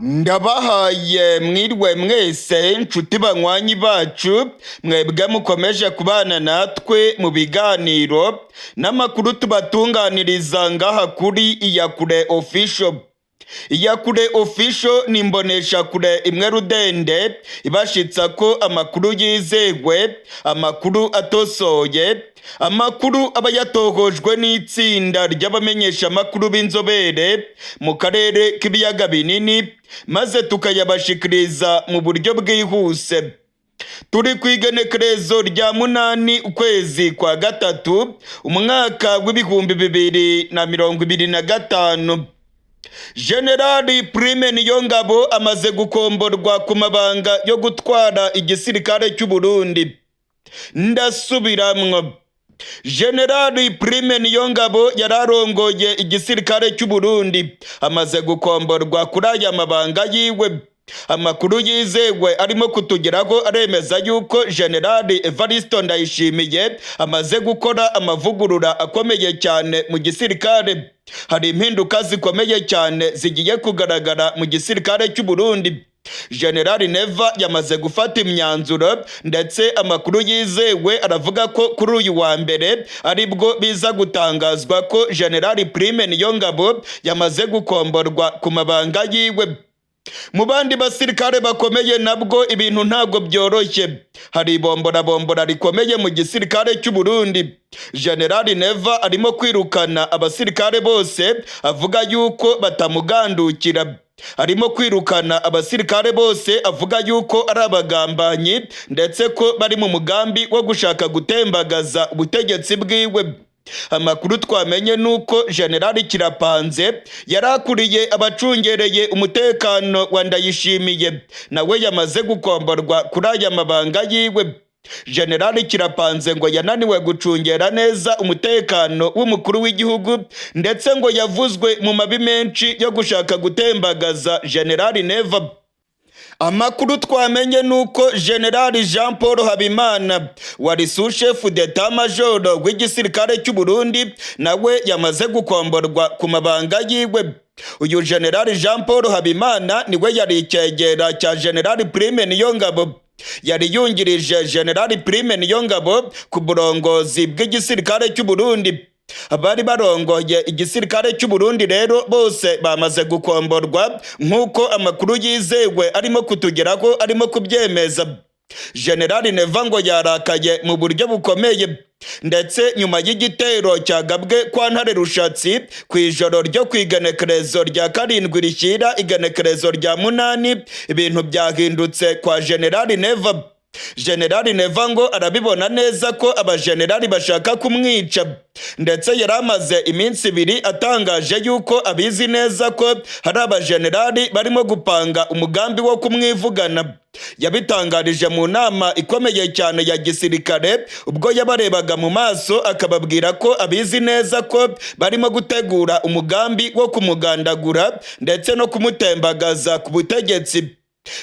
Ndabahaye mwiriwe mwese, nshuti banywanyi bacu, mwebwe mukomeje kubana natwe mu biganiro n'amakuru tubatunganiriza ngaha kuri Iyakure Official. Iyakure Official ni imboneshakure imwe rudende ibashitsa ko amakuru yizewe, amakuru atosoye, amakuru aba yatohojwe n'itsinda ry'abamenyeshamakuru b'inzobere mu karere k'ibiyaga binini, maze tukayabashikiriza mu buryo bwihuse. Turi ku igenekerezo rya 8 ukwezi kwa gatatu umwaka w'2025. Generali Prime Niyongabo amaze gukomborwa ku mabanga yo gutwara igisirikare cy'u Burundi. Ndasubiramwo, Generali Prime Niyongabo yararongoye igisirikare cy'u Burundi amaze gukomborwa kuri aya mabanga yiwe. Amakuru yizewe arimo kutugeraho aremeza yuko Generali Evaristo Ndayishimiye amaze gukora amavugurura akomeye cyane mu gisirikare. Hari impinduka zikomeye cyane zigiye kugaragara mu gisirikare cy'u Burundi. Generali Neva yamaze gufata imyanzuro, ndetse amakuru yizewe aravuga ko kuri uyu wa mbere aribwo biza gutangazwa ko Generali Prime Niyongabo yamaze gukomborwa ku mabanga yiwe. Mu bandi basirikare bakomeye nabwo ibintu ntabwo byoroshye. Hari ibomborabombora rikomeye mu gisirikare cy'u Burundi. Generali Neva arimo kwirukana abasirikare bose avuga yuko batamugandukira. Arimo kwirukana abasirikare bose avuga yuko ari abagambanyi, ndetse ko bari mu mugambi wo gushaka gutembagaza ubutegetsi bwiwe. Amakuru twamenye nuko Generali Kirapanze yari akuriye abacungereye umutekano wa Ndayishimiye nawe yamaze gukomborwa kuri aya mabanga yiwe. Generali Kirapanze ngo yananiwe gucungera neza umutekano w'umukuru w'igihugu, ndetse ngo yavuzwe mu mabi menshi yo gushaka gutembagaza Generali Neva. Amakuru twamenye nuko Generali Jean Paul Habimana wari sous-chef d'état major w'igisirikare cy'u Burundi nawe yamaze gukomborwa ku mabanga yiwe. Uyu Generali Jean Paul Habimana niwe yari icyegera cya Generali Prime Niyongabo, yari yungirije Generali Prime Niyongabo ku burongozi bw'igisirikare cy'u Burundi. Abari barongoye igisirikare cy'u Burundi rero bose bamaze gukomborwa, nk'uko amakuru yizewe arimo kutugeraho arimo kubyemeza. Generali Neva ngo yarakaye mu buryo bukomeye, ndetse nyuma y'igitero cyagabwe kwa Ntare Rushatsi ku ijoro ryo ku igenekerezo rya 7 rishyira igenekerezo rya 8, ibintu byahindutse kwa Generali Neva. Generali Neva ngo arabibona neza ko abajenerali bashaka kumwica, ndetse yari amaze iminsi 2 atangaje yuko abizi neza ko hari abajenerali barimo gupanga umugambi wo kumwivugana. Yabitangarije mu nama ikomeye cyane ya gisirikare, ubwo yabarebaga mu maso akababwira ko abizi neza ko barimo gutegura umugambi wo kumugandagura ndetse no kumutembagaza ku butegetsi.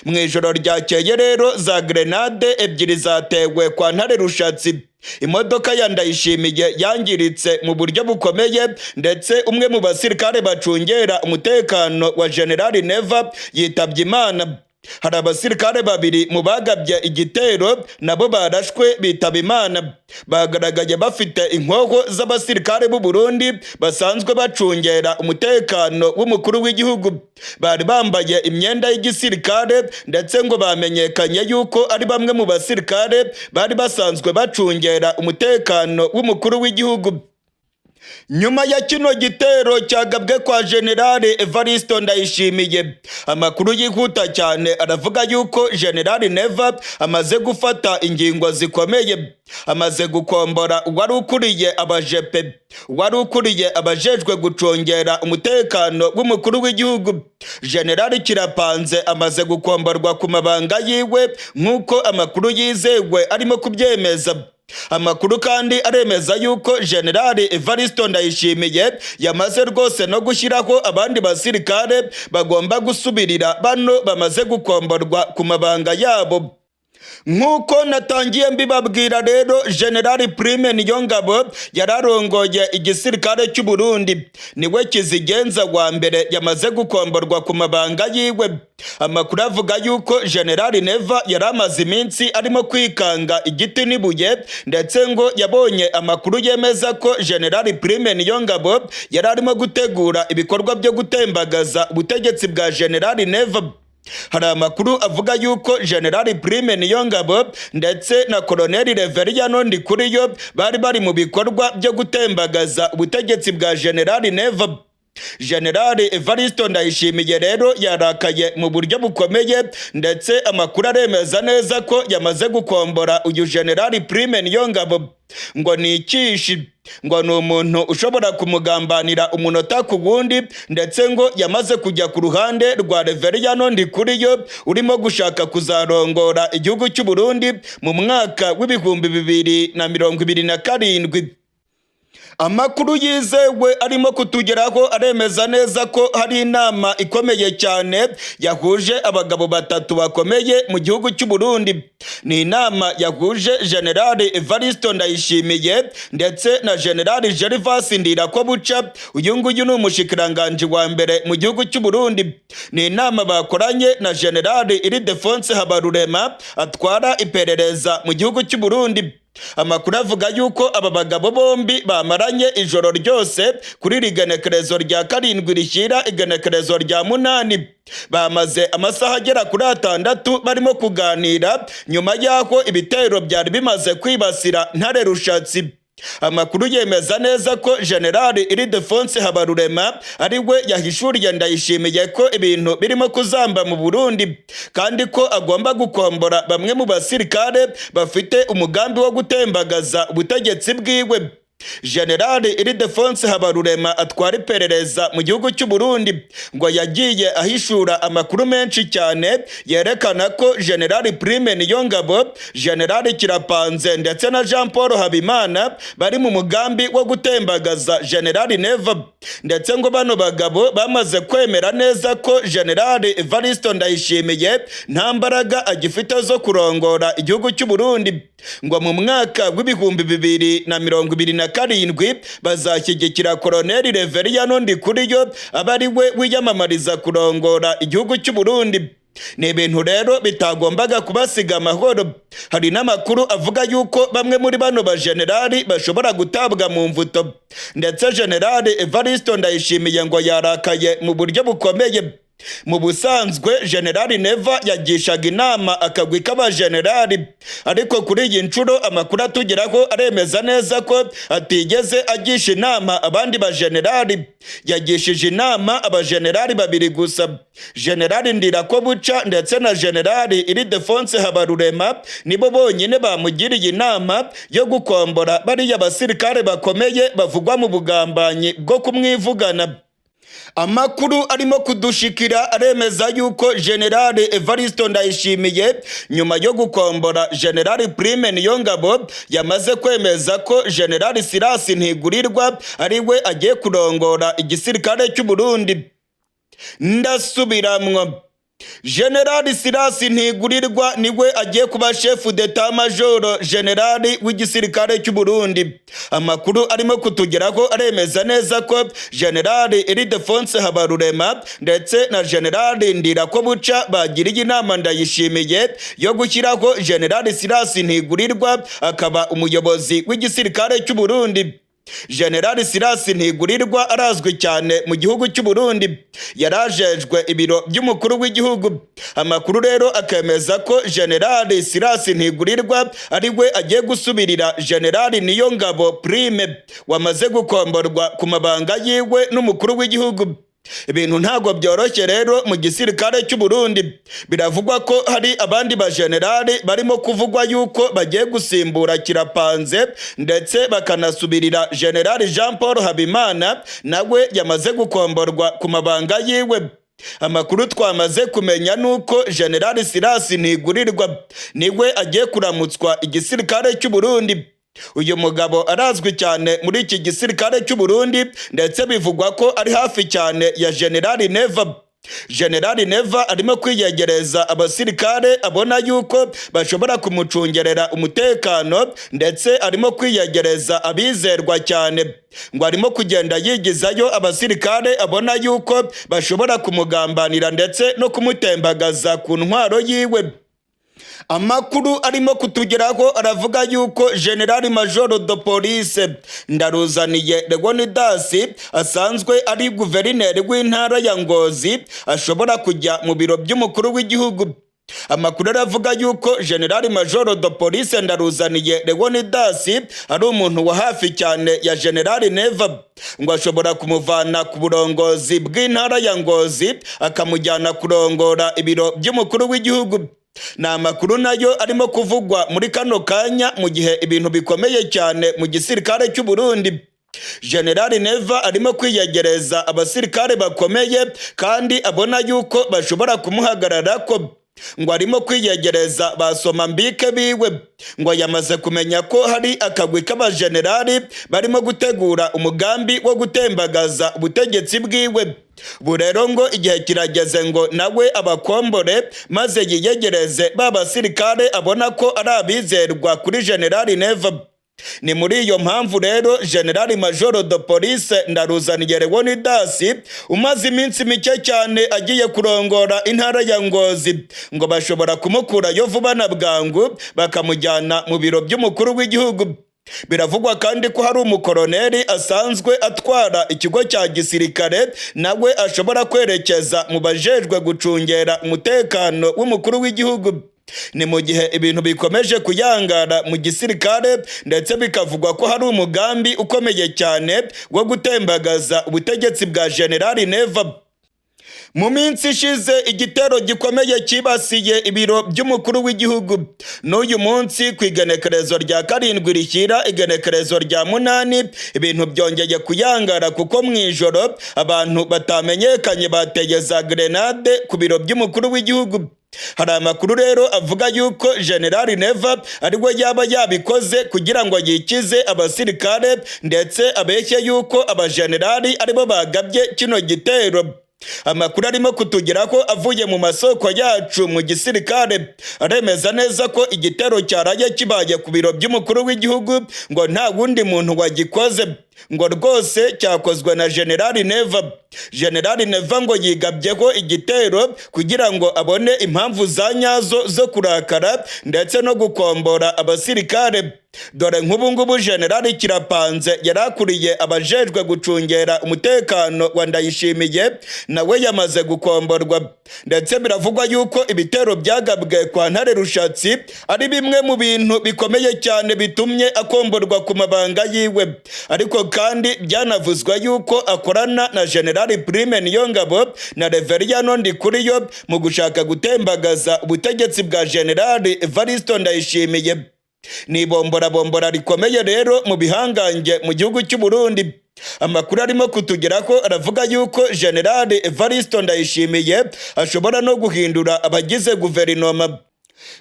Mu ijoro ryakeye rero za grenade 2 zatewe kwa Ntare Rushatsi. Imodoka ya Ndayishimiye yangiritse mu buryo bukomeye, ndetse umwe mu basirikare bacungera umutekano wa Generali Neva yitabye Imana. Hari abasirikare 2 mu bagabye igitero nabo barashwe bitaba Imana. Bagaragaye bafite inkoho z'abasirikare b'u Burundi basanzwe bacungera umutekano w'umukuru w'igihugu. Bari bambaye imyenda y'igisirikare, ndetse ngo bamenyekanye yuko ari bamwe mu basirikare bari basanzwe bacungera umutekano w'umukuru w'igihugu. Nyuma ya kino gitero cyagabwe kwa Generali Evaristo Ndayishimiye, amakuru yihuta cyane aravuga yuko Generali Neva amaze gufata ingingo zikomeye. Amaze gukombora uwari ukuriye abajepe, uwari ukuriye abajejwe gucungera umutekano w'umukuru w'igihugu. Generali Kirapanze amaze gukomborwa ku mabanga yiwe, nk'uko amakuru yizewe arimo kubyemeza. Amakuru kandi aremeza yuko Generali Evaristo Ndayishimiye yamaze rwose no gushyiraho abandi basirikare bagomba gusubirira bano bamaze gukomborwa ku mabanga yabo. Nk'uko natangiye mbibabwira rero, General Prime Niyongabo yararongoye igisirikare cy'u Burundi, niwe kizigenza wa mbere yamaze gukomborwa ku mabanga yiwe. Amakuru avuga yuko General Neva yari amaze iminsi arimo kwikanga igiti n'ibuye, ndetse ngo yabonye amakuru yemeza ko General Prime Niyongabo yari arimo gutegura ibikorwa byo gutembagaza ubutegetsi bwa General Neva. Hari amakuru avuga yuko General Prime Niyongabo ndetse na Colonel Reveriyano Ndikuriyo bari bari mu bikorwa byo gutembagaza ubutegetsi bwa General Neva. General Evaristo Ndayishimiye rero yarakaye mu buryo bukomeye, ndetse amakuru aremeza neza ko yamaze gukombora uyu General Prime Niyongabo. Ngo ni ikishi, ngo ni umuntu ushobora kumugambanira umunota ku wundi, ndetse ngo yamaze kujya ku ruhande rwa Reveriyano Ndikuriyo urimo gushaka kuzarongora igihugu cy'u Burundi mu mwaka w'2027. Amakuru yizewe arimo kutugeraho aremeza neza ko hari inama ikomeye cyane yahuje abagabo batatu bakomeye mu gihugu cy'u Burundi. Ni inama yahuje General Evaristo Ndayishimiye ndetse na General Gervas Ndirakobuca, uyu nguyu ni umushikiranganji wa mbere mu gihugu cy'u Burundi. Ni inama bakoranye na General Ildefonse Habarurema atwara iperereza mu gihugu cy'u Burundi. Amakuru avuga yuko aba bagabo bombi bamaranye ijoro ryose kuri iri genekerezo rya 7 rishyira igenekerezo rya 8. Bamaze amasaha agera kuri 6 barimo kuganira nyuma y'aho ibitero byari bimaze kwibasira Ntare Rushatsi. Amakuru yemeza neza ko General Ildefonse Habarurema ari we yahishuriye Ndayishimiye ko ibintu birimo kuzamba mu Burundi, kandi ko agomba gukombora bamwe mu basirikare bafite umugambi wo gutembagaza ubutegetsi bwiwe. General Ildefonse Habarurema atwara iperereza mu gihugu cy'u Burundi ngo yagiye ahishura amakuru menshi cyane yerekana ko General Prime Niyongabo, General Kirapanze ndetse na Jean Paul Habimana bari mu mugambi wo gutembagaza General Neva, ndetse ngo bano bagabo bamaze kwemera neza ko General Evaristo Ndayishimiye nta mbaraga agifite zo kurongora igihugu cy'u Burundi. Ngo mu mwaka w'2027 bazashyigikira Colonel Reveriyano Ndikuriyo aba ari we wiyamamariza kurongora igihugu cy'u Burundi. Ni ibintu rero bitagombaga kubasiga amahoro. Hari n'amakuru avuga yuko bamwe muri bano bajenerali bashobora gutabwa mu mvuto, ndetse General Evaristo Ndayishimiye ngo yarakaye mu buryo bukomeye. Mu busanzwe General Neva yagishaga inama akagwi k'abajenerali, ariko kuri iyi nshuro amakuru atugeraho aremeza neza ko atigeze agisha inama abandi bajenerali. Yagishije inama abajenerali babiri gusa, General Ndirakobuca ndetse na General Ildefonse Habarurema, nibo bonyine bamugiriye inama yo gukombora bariya basirikare bakomeye bavugwa mu bugambanyi bwo kumwivugana. Amakuru arimo kudushikira aremeza yuko General Evaristo Ndayishimiye nyuma yo gukombora General Prime Niyongabo yamaze kwemeza ko General Silas Ntigurirwa ari we agiye kurongora igisirikare cy'u Burundi. Ndasubiramwo, General Silas Ntigurirwa niwe agiye kuba chef d'état major général w'igisirikare cy'u Burundi. Amakuru arimo kutugeraho aremeza neza ko General Ildefonse Habarurema ndetse na General Ndirakobuca bagiriye inama Ndayishimiye yo gushyiraho General Silas Ntigurirwa akaba umuyobozi w'igisirikare cy'u Burundi. General Silas Ntigurirwa arazwi cyane mu gihugu cy'u Burundi, yarajejwe ibiro by'umukuru w'igihugu. Amakuru rero akemeza ko General Silas Ntigurirwa ari we agiye gusubirira General Niyongabo Prime wamaze gukomborwa ku mabanga yiwe n'umukuru w'igihugu. Ibintu ntabwo byoroshye rero mu gisirikare cy'u Burundi. Biravugwa ko hari abandi bajenerali barimo kuvugwa yuko bagiye gusimbura Kirapanze ndetse bakanasubirira General Jean Paul Habimana nawe yamaze gukomborwa ku mabanga yiwe. Amakuru twamaze kumenya nuko General Silas Ntigurirwa niwe agiye kuramutswa igisirikare cy'u Burundi. Uyu mugabo arazwi cyane muri iki gisirikare cy'u Burundi, ndetse bivugwa ko ari hafi cyane ya General Neva. Generali Neva arimo kwiyegereza abasirikare abona yuko bashobora kumucungerera umutekano, ndetse arimo kwiyegereza abizerwa cyane. Ngo arimo kugenda yigizayo abasirikare abona yuko bashobora kumugambanira ndetse no kumutembagaza ku ntwaro yiwe. Amakuru arimo kutugeraho aravuga yuko General Major de Police Ndaruzaniye Leonidas, asanzwe ari guverineri w'intara ya Ngozi, ashobora kujya mu biro by'umukuru w'igihugu. Amakuru aravuga yuko General Major de Police Ndaruzaniye Leonidas ari umuntu wa hafi cyane ya General Neva. Ngo ashobora kumuvana ku burongozi bw'intara ya Ngozi akamujyana kurongora ibiro by'umukuru w'igihugu. Ni amakuru nayo arimo kuvugwa muri kano kanya, mu gihe ibintu bikomeye cyane mu gisirikare cy'u Burundi. General Neva arimo kwiyegereza abasirikare bakomeye kandi abona yuko bashobora kumuhagarara ko. Ngo arimo kwiyegereza basoma mbike biwe. Ngo yamaze kumenya ko hari akagwi k'abajenerali barimo gutegura umugambi wo gutembagaza ubutegetsi bwiwe. Ubu rero ngo igihe kirageze ngo nawe abakombore, maze yiyegereze ba basirikare abona ko ari abizerwa kuri Generali Neva. Ni muri iyo mpamvu rero General Major de Police Ndaruzaniye Leonidas, umaze iminsi mike cyane agiye kurongora intara ya Ngozi, ngo bashobora kumukurayo vuba na bwangu bakamujyana mu biro by'umukuru w'igihugu. Biravugwa kandi ko hari umukoroneri asanzwe atwara ikigo cya gisirikare, nawe ashobora kwerekeza mu bajejwe gucungera umutekano w'umukuru w'igihugu. Ni mu gihe ibintu bikomeje kuyangara mu gisirikare, ndetse bikavugwa ko hari umugambi ukomeye cyane wo gutembagaza ubutegetsi bwa Generali Neva. Mu minsi ishize igitero gikomeye cyibasiye ibiro by'umukuru w'igihugu. N'uyu munsi ku igenekerezo rya 7 rishyira igenekerezo rya 8, ibintu byongeye kuyangara, kuko mu ijoro abantu batamenyekanye bateye za grenade ku biro by'umukuru w'igihugu. Hari amakuru rero avuga yuko General Neva ariwe yaba yabikoze kugira ngo yikize abasirikare, ndetse abeshye yuko abajenerali aribo bagabye kino gitero. Amakuru arimo kutugeraho avuye mu masoko yacu mu gisirikare aremeza neza ko igitero cyaraye kibaye ku biro by'umukuru w'igihugu ngo nta wundi muntu wagikoze, ngo rwose cyakozwe na General Neva. General Neva ngo yigabyeho igitero kugira ngo abone impamvu za nyazo zo kurakara ndetse no gukombora abasirikare. Dore nk'ubu ngubu General Kirapanze yari akuriye abajejwe gucungera umutekano wa Ndayishimiye, nawe yamaze gukomborwa. Ndetse biravugwa yuko ibitero byagabwe kwa Ntare Rushatsi ari bimwe mu bintu bikomeye cyane bitumye akomborwa ku mabanga yiwe. Ariko kandi byanavuzwe yuko akorana na General Prime Niyongabo na Reveriyano Ndikuriyo mu gushaka gutembagaza ubutegetsi bwa General Evaristo Ndayishimiye. Ni ibomborabombora rikomeye rero mu bihangange mu gihugu cy'u Burundi. Amakuru arimo kutugeraho aravuga yuko General Evaristo Ndayishimiye ashobora no guhindura abagize guverinoma.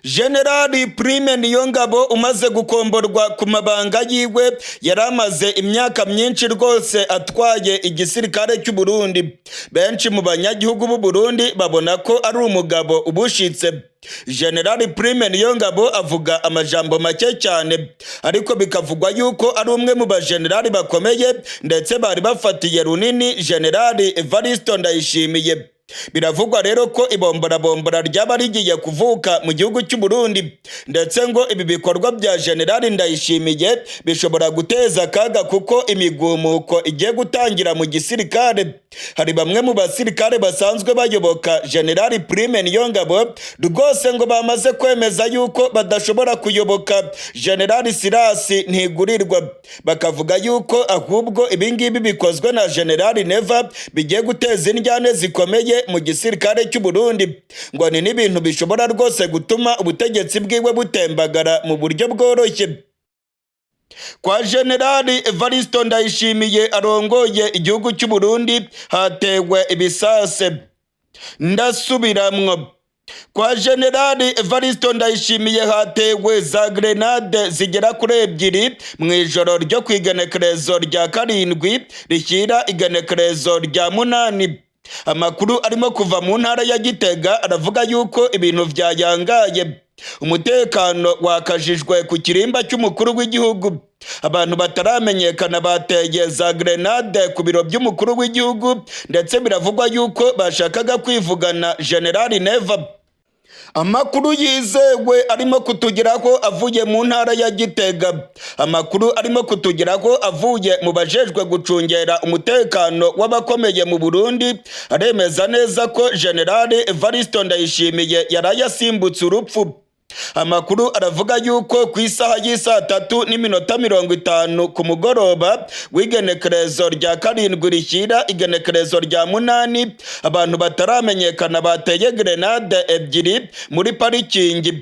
General Prime Niyongabo umaze gukomborwa ku mabanga yiwe, yari amaze imyaka myinshi rwose atwaye igisirikare cy'u Burundi. Benshi mu banyagihugu b'u Burundi babona ko ari umugabo ubushitse. General Prime Niyongabo avuga amajambo make cyane, ariko bikavugwa yuko ari umwe mu bajenerali bakomeye, ndetse bari bafatiye runini General Evaristo Ndayishimiye. Biravugwa rero ko ibomborabombora ryaba rigiye kuvuka mu gihugu cy'u Burundi, ndetse ngo ibi bikorwa bya General Ndayishimiye bishobora guteza akaga, kuko imigumuko igiye gutangira mu gisirikare. Hari bamwe mu basirikare basanzwe bayoboka General Prime Niyongabo rwose ngo bamaze kwemeza yuko badashobora kuyoboka General Sirasi Ntigurirwa, bakavuga yuko ahubwo ibingibi bikozwe na General Neva bigiye guteza indyane zikomeye mu gisirikare cy'u Burundi. Ngo ni n'ibintu bishobora rwose gutuma ubutegetsi bwiwe butembagara mu buryo bworoshye. Kwa Generali Evaristo Ndayishimiye arongoye igihugu cy'u Burundi hatewe ibisase. Ndasubiramwo, kwa Generali Evaristo Ndayishimiye hatewe za grenade zigera kuri ebyiri mu ijoro ryo ku igenekerezo rya 7 rishyira igenekerezo rya 8. Amakuru arimo kuva mu ntara ya Gitega aravuga yuko ibintu vyayangaye, umutekano wakajijwe ku kirimba cy'umukuru w'igihugu. Abantu bataramenyekana bateye za grenade ku biro by'umukuru w'igihugu, ndetse biravugwa yuko bashakaga kwivugana General Neva. Amakuru yizewe arimo kutugeraho avuye mu ntara ya Gitega, amakuru arimo kutugeraho avuye mu bajejwe gucungera umutekano w'abakomeye mu Burundi, aremeza neza ko General Evaristo Ndayishimiye yaraye asimbutse urupfu. Amakuru aravuga yuko ku isaha y'isaa 3:50 ku mugoroba w'igenekerezo rya 7 rishyira igenekerezo rya 8, abantu bataramenyekana bateye grenade ebyiri muri parikingi.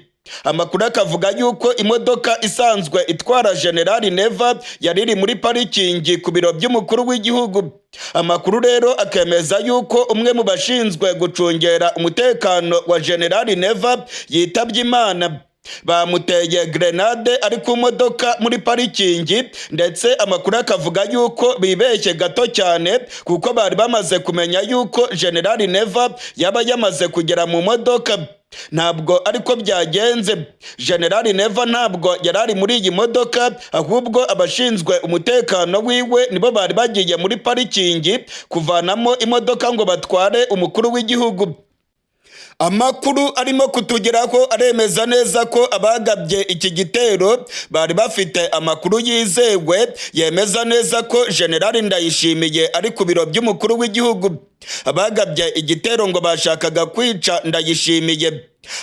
Amakuru akavuga yuko imodoka isanzwe itwara General Neva yari iri muri parikingi ku biro by'umukuru w'igihugu. Amakuru rero akemeza yuko umwe mu bashinzwe gucungera umutekano wa General Neva yitabye Imana. Bamuteye grenade ari ku modoka muri parikingi, ndetse amakuru akavuga yuko bibeshye gato cyane kuko bari bamaze kumenya yuko General Neva yaba yamaze kugera mu modoka. Ntabwo ariko byagenze. General Neva ntabwo yari ari muri iyi modoka, ahubwo abashinzwe umutekano wiwe nibo bari bagiye muri parikingi kuvanamo imodoka ngo batware umukuru w'igihugu. Amakuru arimo kutugeraho aremeza neza ko abagabye iki gitero bari bafite amakuru yizewe yemeza neza ko General Ndayishimiye ari ku biro by'umukuru w'igihugu. Abagabye igitero ngo bashakaga kwica Ndayishimiye.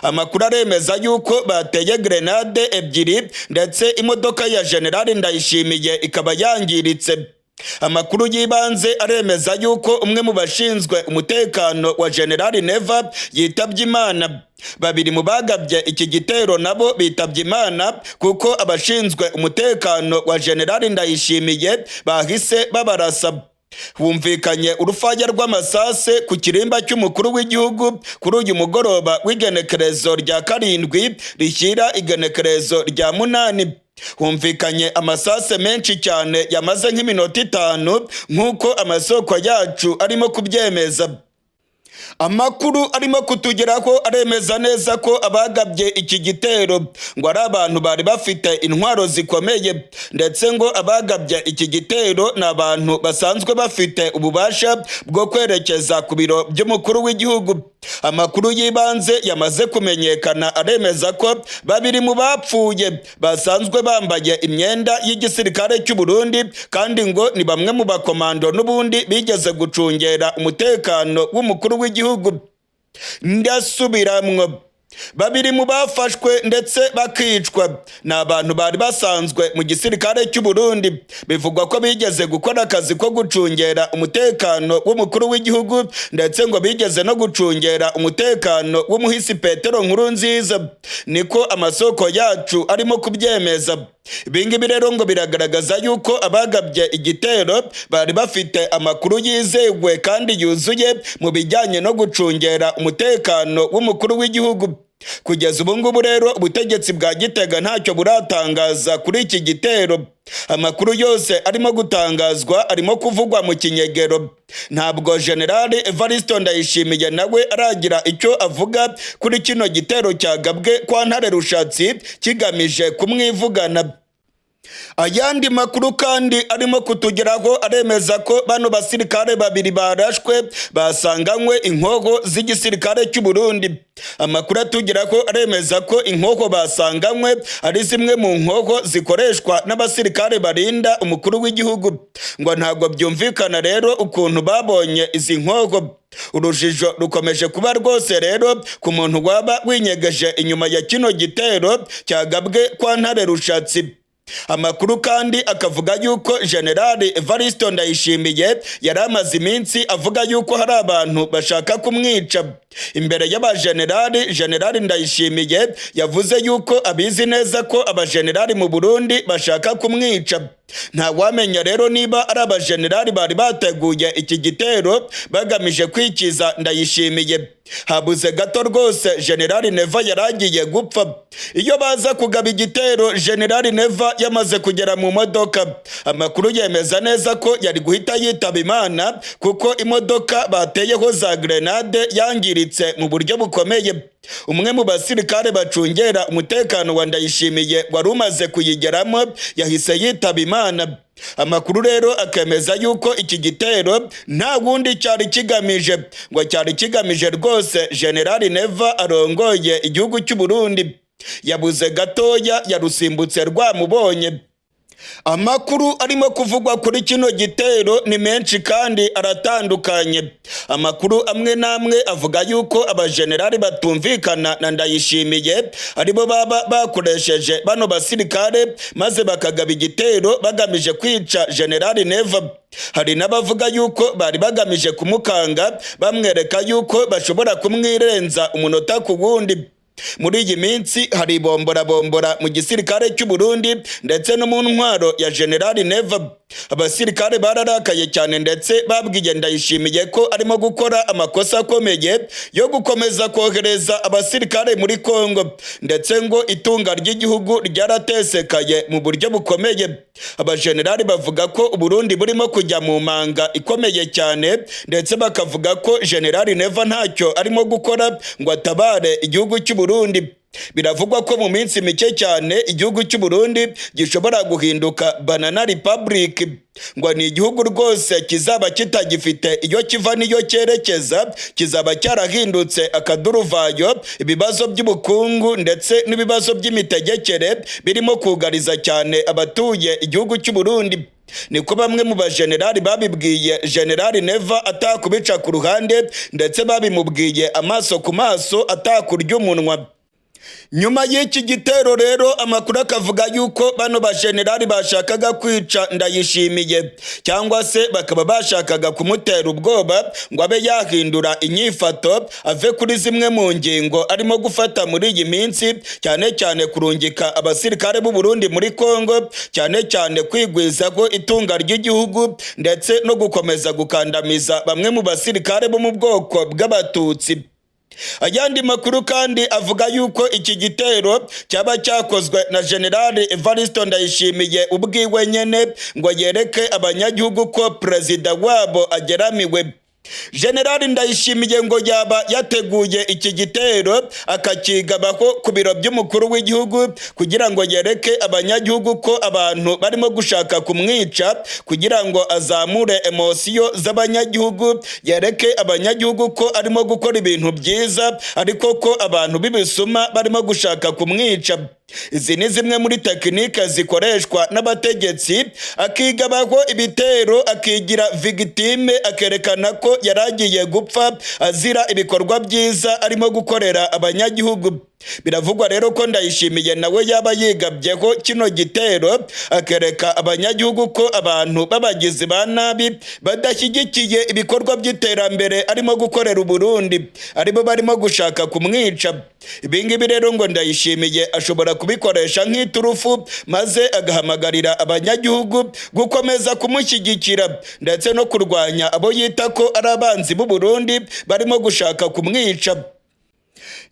Amakuru aremeza yuko bateye grenade ebyiri, ndetse imodoka ya General Ndayishimiye ikaba yangiritse. Amakuru y'ibanze aremeza yuko umwe mu bashinzwe umutekano wa General Neva yitabye Imana. Babiri mu bagabye iki gitero nabo bitabye Imana, kuko abashinzwe umutekano wa General Ndayishimiye bahise babarasa. Humvikanye urufaya rw'amasase ku kirimba cy'umukuru w'igihugu kuri uyu mugoroba w'igenekerezo rya 7 rishyira igenekerezo rya 8. Humvikanye amasase menshi cyane yamaze nk'iminota 5, nk'uko amasoko yacu arimo kubyemeza. Amakuru arimo kutugeraho aremeza neza ko abagabye iki gitero ngo ari abantu bari bafite intwaro zikomeye, ndetse ngo abagabye iki gitero ni abantu basanzwe bafite ububasha bwo kwerekeza ku biro by'umukuru w'igihugu. Amakuru y'ibanze yamaze kumenyekana aremeza ko babiri mu bapfuye basanzwe bambaye imyenda y'igisirikare cy'u Burundi, kandi ngo ni bamwe mu bakomando n'ubundi bigeze gucungera umutekano w'umukuru w'igihugu. Ndasubiramwo, babiri mu bafashwe ndetse bakicwa ni abantu bari basanzwe mu gisirikare cy'u Burundi, bivugwa ko bigeze gukora akazi ko gucungera umutekano w'umukuru w'igihugu, ndetse ngo bigeze no gucungera umutekano w'umuhisi Petero Nkurunziza, niko amasoko yacu arimo kubyemeza. Ibingibi rero ngo biragaragaza yuko abagabye igitero bari bafite amakuru yizewe kandi yuzuye mu bijyanye no gucungera umutekano w'umukuru w'igihugu. Kugeza ubu ngubu rero ubutegetsi bwa Gitega ntacyo buratangaza kuri iki gitero. Amakuru yose arimo gutangazwa arimo kuvugwa mu kinyegero. Ntabwo General Evaristo Ndayishimiye nawe aragira icyo avuga kuri kino gitero cyagabwe kwa Ntare Rushatsi kigamije kumwivugana. Ayandi makuru kandi arimo kutugeraho aremeza ko bano basirikare babiri barashwe basanganywe inkoho z'igisirikare cy'u Burundi. Amakuru atugeraho aremeza ko inkoho basanganywe ari zimwe mu nkoho zikoreshwa n'abasirikare barinda umukuru w'igihugu. Ngo ntabwo byumvikana rero ukuntu babonye izi nkoho. Urujijo rukomeje kuba rwose rero ku muntu waba winyegeje inyuma ya kino gitero cyagabwe kwa Ntare Rushatsi. Amakuru kandi akavuga yuko General Evaristo Ndayishimiye yari amaze iminsi avuga yuko hari abantu bashaka kumwica. Imbere y'abajenerali, General Ndayishimiye yavuze yuko abizi neza ko abajenerali mu Burundi bashaka kumwica. Ntawamenya rero niba ari abajenerali bari bateguye iki gitero bagamije kwikiza Ndayishimiye. Habuze gato rwose Generali Neva yaragiye gupfa. Iyo baza kugaba igitero Generali Neva yamaze kugera mu modoka, amakuru yemeza neza ko yari guhita yitaba Imana, kuko imodoka bateyeho za grenade yangiritse mu buryo bukomeye. Umwe mu basirikare bacungera umutekano wa Ndayishimiye wari umaze kuyigeramo yahise yitaba Imana. Amakuru rero akemeza yuko iki gitero nta wundi cyari kigamije, ngo cyari kigamije rwose Generali Neva arongoye igihugu cy'u Burundi. Yabuze gatoya, yarusimbutse rwamubonye. Amakuru arimo kuvugwa kuri kino gitero ni menshi kandi aratandukanye. Amakuru amwe n'amwe avuga yuko abajenerali batumvikana na Ndayishimiye aribo baba bakoresheje bano basirikare, maze bakagaba igitero bagamije kwica Generali Neva. Hari n'abavuga yuko bari bagamije kumukanga, bamwereka yuko bashobora kumwirenza umunota ku wundi. Muri iyi minsi hari ibomborabombora mu gisirikare cy'u Burundi ndetse no mu ntwaro ya Generali Neva. Abasirikare bararakaye cyane, ndetse babwiye Ndayishimiye ko arimo gukora amakosa akomeye yo gukomeza kohereza abasirikare muri Kongo, ndetse ngo itunga ry'igihugu ryaratesekaye mu buryo bukomeye. Abajenerali bavuga ko Uburundi burimo kujya mu manga ikomeye cyane, ndetse bakavuga ko Generali Neva ntacyo arimo gukora ngo atabare igihugu cy'u Burundi. Biravugwa ko mu minsi mike cyane igihugu cy'u Burundi gishobora guhinduka banana republic, ngo ni igihugu rwose kizaba kitagifite iyo kiva n'iyo cyerekeza, kizaba cyarahindutse akaduruvayo. Ibibazo by'ubukungu ndetse n'ibibazo by'imitegekere birimo kugariza cyane abatuye igihugu cy'u Burundi. Niko bamwe mu bajenerali babibwiye Generali Neva atakubica ku ruhande, ndetse babimubwiye amaso ku maso atakurya umunwa. Nyuma y'iki gitero rero, amakuru akavuga yuko bano bajenerali bashakaga kwica Ndayishimiye, cyangwa se bakaba bashakaga kumutera ubwoba ngo abe yahindura inyifato, ave kuri zimwe mu ngingo arimo gufata muri iyi minsi, cyane cyane kurungika abasirikare b'u Burundi muri Kongo, cyane cyane kwigwizaho itunga ry'igihugu, ndetse no gukomeza gukandamiza bamwe mu basirikare bo mu bwoko bw'Abatutsi. Ayandi makuru kandi avuga yuko iki gitero cyaba cyakozwe na Generali Evaristo Ndayishimiye ubwiwe nyene, ngo yereke abanyagihugu ko perezida wabo ageramiwe. Generali Ndayishimiye ngo yaba yateguye iki gitero, akakigabaho ku biro by'umukuru w'igihugu, kugira ngo yereke abanyagihugu ko abantu barimo gushaka kumwica, kugira ngo azamure émotions z'abanyagihugu, yereke abanyagihugu ko arimo gukora ibintu byiza, ariko ko abantu b'ibisuma barimo gushaka kumwica. Izi ni zimwe muri techniques zikoreshwa n'abategetsi: akigabaho ibitero, akigira victime, akerekana ko yari agiye gupfa azira ibikorwa byiza arimo gukorera abanyagihugu. Biravugwa rero ko Ndayishimiye nawe yaba yigabyeho kino gitero, akereka abanyagihugu ko abantu b'abagizi ba nabi badashyigikiye ibikorwa by'iterambere arimo gukorera Uburundi aribo barimo gushaka kumwica. Ibi ngibi rero ngo Ndayishimiye ashobora kubikoresha nk'iturufu, maze agahamagarira abanyagihugu gukomeza kumushyigikira ndetse no kurwanya abo yita ko ari abanzi b'u Burundi barimo gushaka kumwica.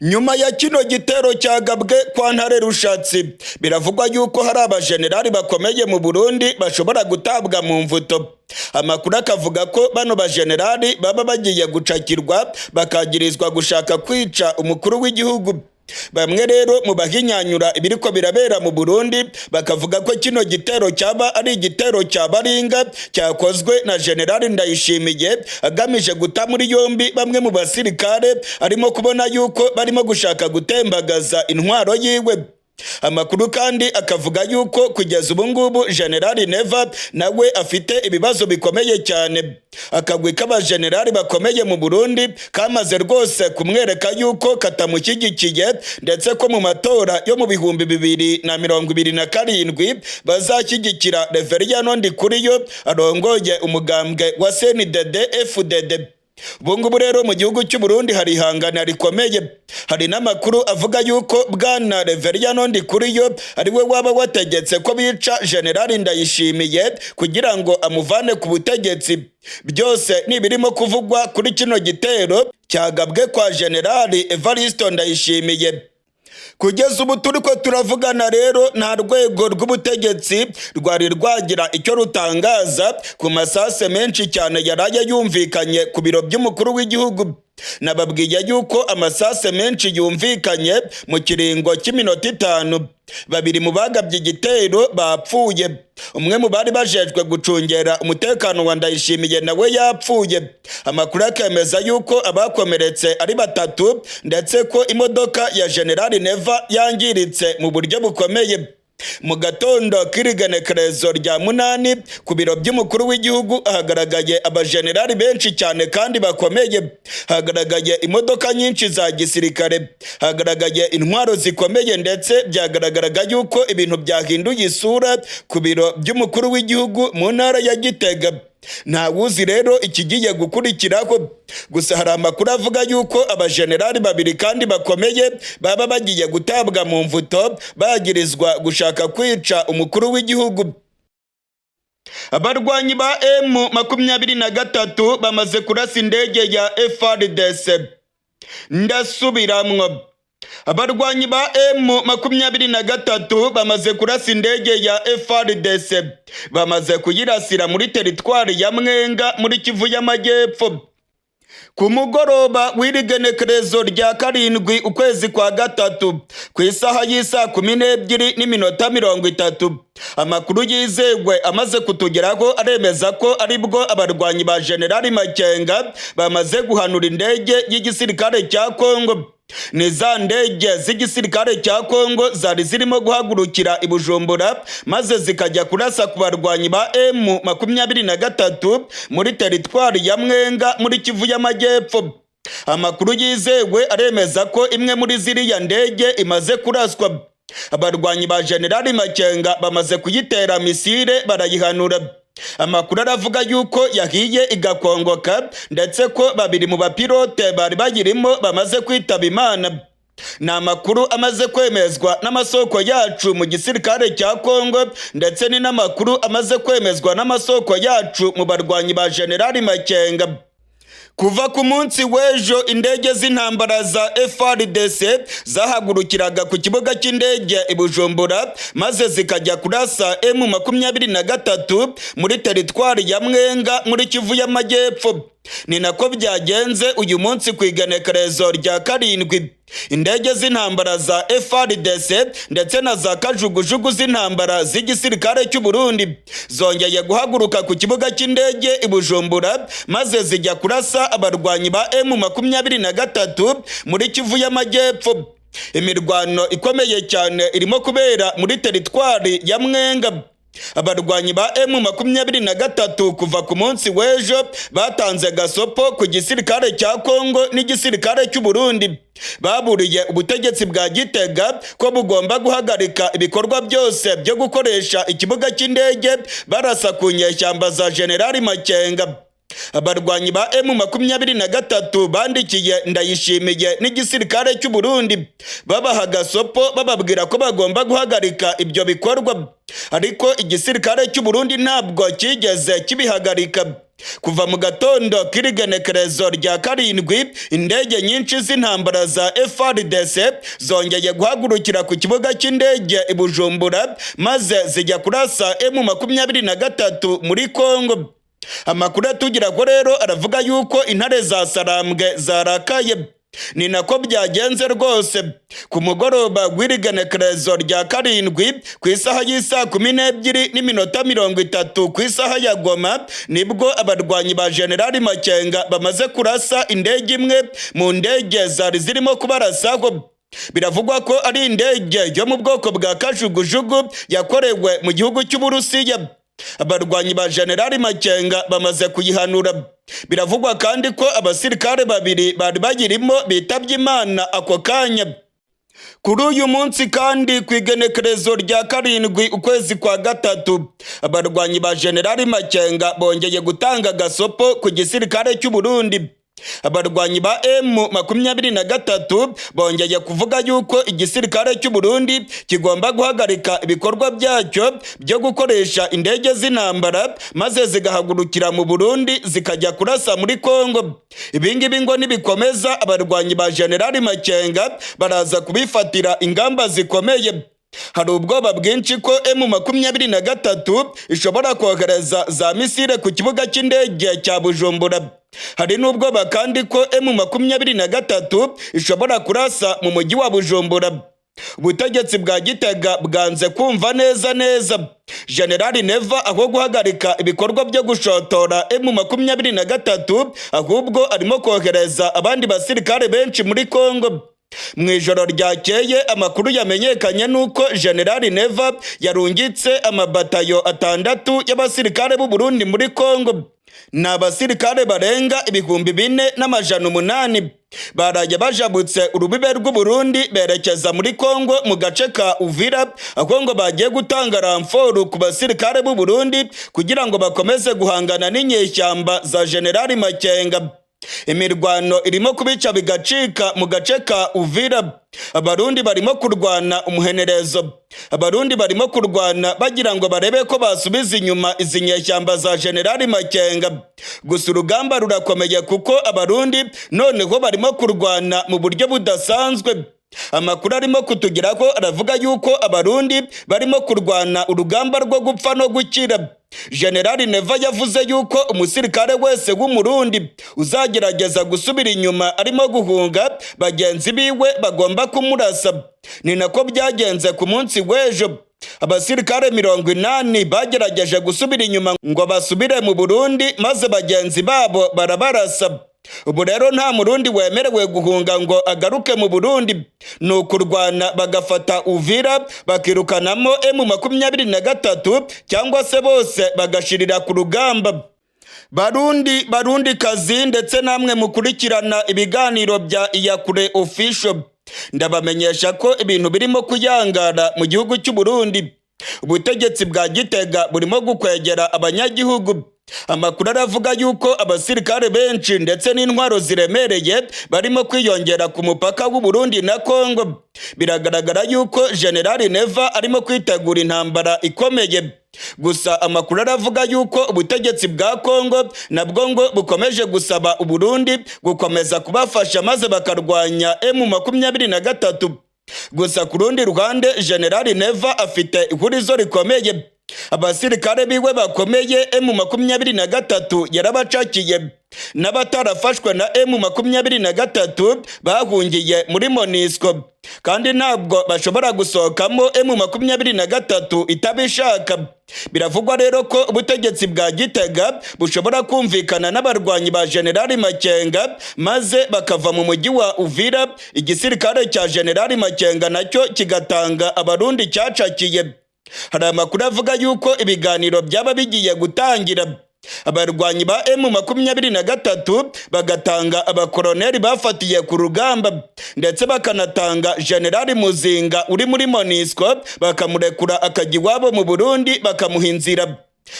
Nyuma ya kino gitero cyagabwe kwa Ntare Rushatsi, biravugwa yuko hari abajenerali bakomeye mu Burundi bashobora gutabwa mu mvuto. Amakuru akavuga ko bano bajenerali baba bagiye gucakirwa, bakagirizwa gushaka kwica umukuru w'igihugu. Bamwe rero mu bahinyanyura ibiriko birabera mu Burundi bakavuga ko kino gitero cyaba ari igitero cya baringa cyakozwe na Generali Ndayishimiye, agamije guta muri yombi bamwe mu basirikare arimo kubona yuko barimo gushaka gutembagaza intwaro yiwe. Amakuru kandi akavuga yuko kugeza ubu ngubu Generali Neva nawe afite ibibazo bikomeye cyane. Akagwi k'abajenerali bakomeye mu Burundi kamaze rwose kumwereka yuko katamushyigikiye, ndetse ko mu matora yo mu 2027 bazashyigikira Reveriyano Ndikuriyo arongoye umugambwe wa CNDD FDD. Ubu ngubu rero mu gihugu cy'u Burundi hari ihangana rikomeye. Hari n'amakuru avuga yuko bwana Reveriyano Ndikuriyo ari we waba wategetse ko bica Generali Ndayishimiye kugira ngo amuvane ku butegetsi. Byose ni ibirimo kuvugwa kuri kino gitero cyagabwe kwa Generali Evaristo Ndayishimiye. Kugeza ubu turi ko turavugana rero, nta rwego rw'ubutegetsi rwari rwagira icyo rutangaza ku masase menshi cyane yaraye yumvikanye ku biro by'umukuru w'igihugu. Nababwiye yuko amasase menshi yumvikanye mu kiringo cy'iminota 5. Babiri mu bagabye igitero bapfuye, umwe mu bari bajejwe gucungera umutekano wa Ndayishimiye nawe yapfuye. Amakuru akemeza yuko abakomeretse ari batatu, ndetse ko imodoka ya Generali Neva yangiritse mu buryo bukomeye. Mu gatondo k'irigenekerezo rya 8, ku biro by'umukuru w'igihugu hagaragaye abajenerali benshi cyane kandi bakomeye, hagaragaye imodoka nyinshi za gisirikare, hagaragaye intwaro zikomeye, ndetse byagaragaraga yuko ibintu byahinduye isura ku biro by'umukuru w'igihugu mu ntara ya Gitega. Ntawuzi rero ikigiye gukurikiraho, gusa hari amakuru avuga yuko abajenerali babiri kandi bakomeye baba bagiye gutabwa mu mvuto, bagirizwa gushaka kwica umukuru w'igihugu. Abarwanyi ba M23 bamaze kurasa indege ya FARDC. Ndasubiramwo, abarwanyi ba M23 bamaze kurasa indege ya FARDC, bamaze kuyirasira muri teritwari ya Mwenga muri Kivu y'Amajyepfo. Ku mugoroba w'irigenekerezo rya 7 ukwezi kwa 3, ku isaha y'isaa 12:30, amakuru yizewe amaze kutugeraho aremeza ko aribwo abarwanyi ba Generali Makenga bamaze guhanura indege y'igisirikare cya Kongo. Ni za ndege z'igisirikare cya Kongo zari zirimo guhagurukira i Bujumbura maze zikajya kurasa ku barwanyi ba M23 muri teritwari ya Mwenga muri Kivu y'Amajyepfo. Amakuru yizewe aremeza ko imwe muri ziriya ndege imaze kuraswa. Abarwanyi ba Generali Makenga bamaze kuyitera misile barayihanura. Amakuru aravuga yuko yahiye igakongoka, ndetse ko babiri mu bapilote bari bayirimo bamaze kwitaba Imana. Ni amakuru amaze kwemezwa n'amasoko yacu mu gisirikare cya Kongo, ndetse ni n'amakuru amaze kwemezwa n'amasoko yacu mu barwanyi ba Generali Makenga. Kuva ku munsi w'ejo, indege z'intambara za FARDC zahagurukiraga ku kibuga cy'indege i Bujumbura maze zikajya kurasa M23 muri teritwari ya Mwenga muri Kivu y'Amajyepfo. Ni nako byagenze uyu munsi ku igenekerezo rya 7. Indege z'intambara za FARDC ndetse na za kajugujugu z'intambara z'igisirikare cy'u Burundi zongeye guhaguruka ku kibuga cy'indege i Bujumbura maze zijya kurasa abarwanyi ba M23 muri Kivu y'Amajyepfo. Imirwano ikomeye cyane irimo kubera muri teritwari ya Mwenga. Abarwanyi ba M23 kuva ku munsi w'ejo batanze gasopo ku gisirikare cya Kongo n'igisirikare cy'u Burundi. Baburiye ubutegetsi bwa Gitega ko bugomba guhagarika ibikorwa byose byo gukoresha ikibuga cy'indege barasa ku nyeshyamba za Generali Makenga. Abarwanyi ba M23 bandikiye Ndayishimiye n'igisirikare cy'u Burundi, babaha gasopo, bababwira ko bagomba guhagarika ibyo bikorwa, ariko igisirikare cy'u Burundi ntabwo cyigeze kibihagarika. Kuva mu gatondo k'irigenekerezo rya 7, indege nyinshi z'intambara za FARDC zongeye guhagurukira ku kibuga cy'indege i Bujumbura maze zijya kurasa M23 muri Kongo. Amakuru atugira ko rero aravuga yuko intare za Sarambwe zarakaye. Ni nako byagenze rwose. Ku mugoroba w'irigenekerezo rya 7, ku isaha y'isaa 12:30 ku isaha ya Goma, nibwo abarwanyi ba Generali Makenga bamaze kurasa indege imwe mu ndege zari zirimo kubarasaho. Biravugwa ko ari indege yo mu bwoko bwa kajugujugu yakorewe mu gihugu cy'Uburusiya. Abarwanyi ba Generali Makenga bamaze kuyihanura. Biravugwa kandi ko abasirikare babiri bari bagirimo bitabye Imana ako kanya. Kuri uyu munsi kandi, ku igenekerezo rya 7 ukwezi kwa 3, abarwanyi ba Generali Makenga bongeye gutanga gasopo ku gisirikare cy'u Burundi. Abarwanyi ba M23 bongeye kuvuga yuko igisirikare cy'u Burundi kigomba guhagarika ibikorwa byacyo byo gukoresha indege z'intambara, maze zigahagurukira mu Burundi zikajya kurasa muri Kongo. Ibingibi ngo nibikomeza, abarwanyi ba Generali Makenga baraza kubifatira ingamba zikomeye. Hari ubwoba bwinshi ko M23 ishobora kohereza za misile ku kibuga cy'indege cya Bujumbura. Hari n'ubwoba kandi ko M23 ishobora kurasa mu mujyi wa Bujumbura. Ubutegetsi bwa Gitega bwanze kumva neza neza. Generali Neva, aho guhagarika ibikorwa byo gushotora M23, ahubwo arimo kohereza abandi basirikare benshi muri Kongo. Mu ijoro ryakeye, amakuru yamenyekanye nuko Generali Neva yarungitse amabatayo 6 y'abasirikare b'u Burundi muri Kongo. Ni abasirikare barenga 4800 baraye bajabutse urubibe rw'u Burundi berekeza muri Kongo mu gace ka Uvira, aho ngo bagiye gutanga renfort ku basirikare b'u Burundi kugira ngo bakomeze guhangana n'inyeshyamba za Generali Makenga. Imirwano irimo kubica bigacika mu gace ka Uvira. Abarundi barimo kurwana umuhenerezo. Abarundi barimo kurwana bagira ngo barebe ko basubiza inyuma izi nyeshyamba za Generali Makenga. Gusa urugamba rurakomeye, kuko Abarundi noneho barimo kurwana mu buryo budasanzwe. Amakuru arimo kutugeraho aravuga yuko Abarundi barimo kurwana urugamba rwo gupfa no gukira. Generali Neva yavuze yuko umusirikare wese w'Umurundi uzagerageza gusubira inyuma arimo guhunga, bagenzi biwe bagomba kumurasa. Ni nako byagenze ku munsi w'ejo. Abasirikare 80 bagerageje gusubira inyuma ngo basubire mu Burundi, maze bagenzi babo barabarasa. Ubu rero nta Murundi wemerewe guhunga ngo agaruke mu Burundi. Ni ukurwana bagafata Uvira, bakirukanamo M23, cyangwa se bose bagashirira ku rugamba. Barundi, Barundi kazi, ndetse namwe mukurikirana ibiganiro bya Iyakure Official, ndabamenyesha ko ibintu birimo kuyangara mu gihugu cy'u Burundi. Ubutegetsi bwa Gitega burimo gukwegera abanyagihugu. Amakuru aravuga yuko abasirikare benshi ndetse n'intwaro ziremereye barimo kwiyongera ku mupaka w'u Burundi na Kongo. Biragaragara yuko Generali Neva arimo kwitegura intambara ikomeye. Gusa amakuru aravuga yuko ubutegetsi bwa Kongo nabwo ngo bukomeje gusaba Uburundi gukomeza kubafasha, maze bakarwanya M23. Gusa ku rundi ruhande, Generali Neva afite ihurizo rikomeye. Abasirikare biwe bakomeye M23 yarabacakiye, n'abatarafashwe na M23 bahungiye muri MONUSCO, kandi ntabwo bashobora gusohokamo M23 itabishaka. Biravugwa rero ko ubutegetsi bwa Gitega bushobora kumvikana n'abarwanyi ba Generali Makenga, maze bakava mu mujyi wa Uvira, igisirikare cya Generali Makenga nacyo kigatanga Abarundi cyacakiye. Hari amakuru avuga yuko ibiganiro byaba bigiye gutangira, abarwanyi ba M23 bagatanga abakoroneri bafatiye ku rugamba, ndetse bakanatanga Generali Muzinga uri muri MONUSCO, bakamurekura akajya iwabo mu Burundi, bakamuha inzira.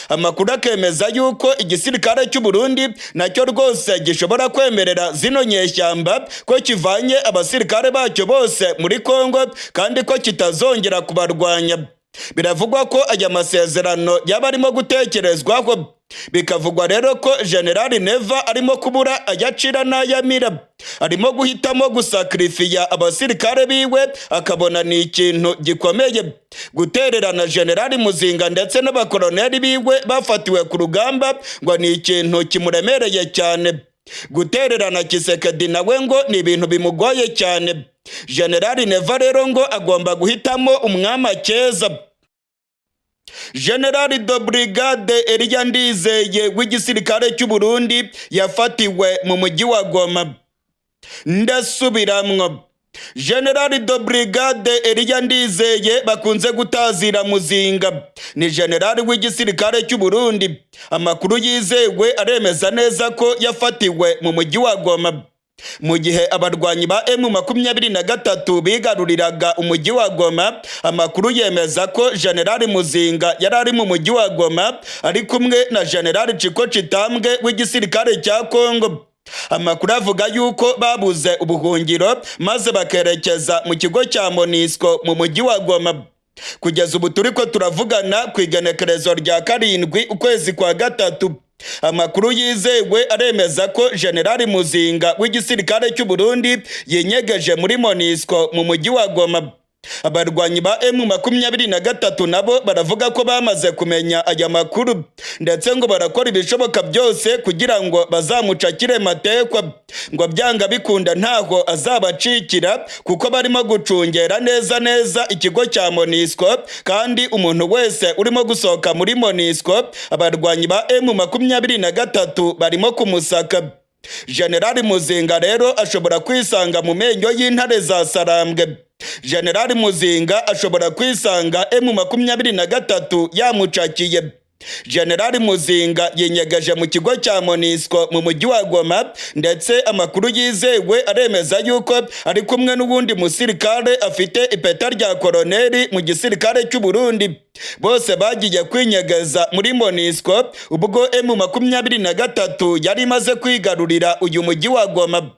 Amakuru akemeza yuko igisirikare cy'u Burundi nacyo rwose gishobora kwemerera zino nyeshyamba ko kivanye abasirikare bacyo bose muri Kongo, kandi ko kitazongera kubarwanya. Biravugwa ko aya masezerano yaba arimo gutekerezwaho. Bikavugwa rero ko Generali Neva arimo kubura ayacira n'ayamira. Arimo guhitamo gusakirifiya abasirikare biwe, akabona ni ikintu gikomeye gutererana Generali Muzinga ndetse n'abakoroneri biwe bafatiwe ku rugamba, ngo ni ikintu kimuremereye cyane. Gutererana Tshisekedi nawe ngo ni ibintu bimugoye cyane. Generali Neva rero ngo agomba guhitamo umwami akeza. Generali de Brigade Eliya Ndizeye w'igisirikare cy'u Burundi yafatiwe mu mujyi wa Goma. Ndasubiramwo, Generali de Brigade Eliya Ndizeye bakunze gutazira Muzinga ni generali w'igisirikare cy'u Burundi. Amakuru yizewe aremeza neza ko yafatiwe mu mujyi wa Goma mu gihe abarwanyi ba M23 bigaruriraga umujyi wa Goma. Amakuru yemeza ko Generali Muzinga yari ari mu mujyi wa Goma ari kumwe na Generali Chiko Chitambwe w'igisirikare cya Kongo. Amakuru avuga yuko babuze ubuhungiro maze bakerekeza mu kigo cya MONUSCO mu mujyi wa Goma. Kugeza ubu turiko turavugana, ku igenekerezo rya 7 ukwezi kwa gatatu, amakuru yizewe aremeza ko Generali Muzinga w'igisirikare cy'u Burundi yinyegeje muri MONUSCO mu mujyi wa Goma. Abarwanyi ba M23 nabo baravuga ko bamaze kumenya aya makuru, ndetse ngo barakora ibishoboka byose kugira ngo bazamucakire matekwa. Ngo byanga bikunda ntaho azabacikira, kuko barimo gucungera neza neza ikigo cya MONUSCO, kandi umuntu wese urimo gusohoka muri MONUSCO, abarwanyi ba M23 barimo kumusaka. Generali Muzinga rero ashobora kwisanga mu menyo y'intare za Sarambwe. Generali Muzinga ashobora kwisanga M23 yamucakiye. Generali Muzinga yinyegeje mu kigo cya MONUSCO mu mujyi wa Goma, ndetse amakuru yizewe aremeza yuko ari kumwe n'uwundi musirikare afite ipeta rya koroneri mu gisirikare cy'u Burundi. Bose bagiye kwinyegeza muri MONUSCO ubwo M23 yari imaze kwigarurira uyu mujyi wa Goma.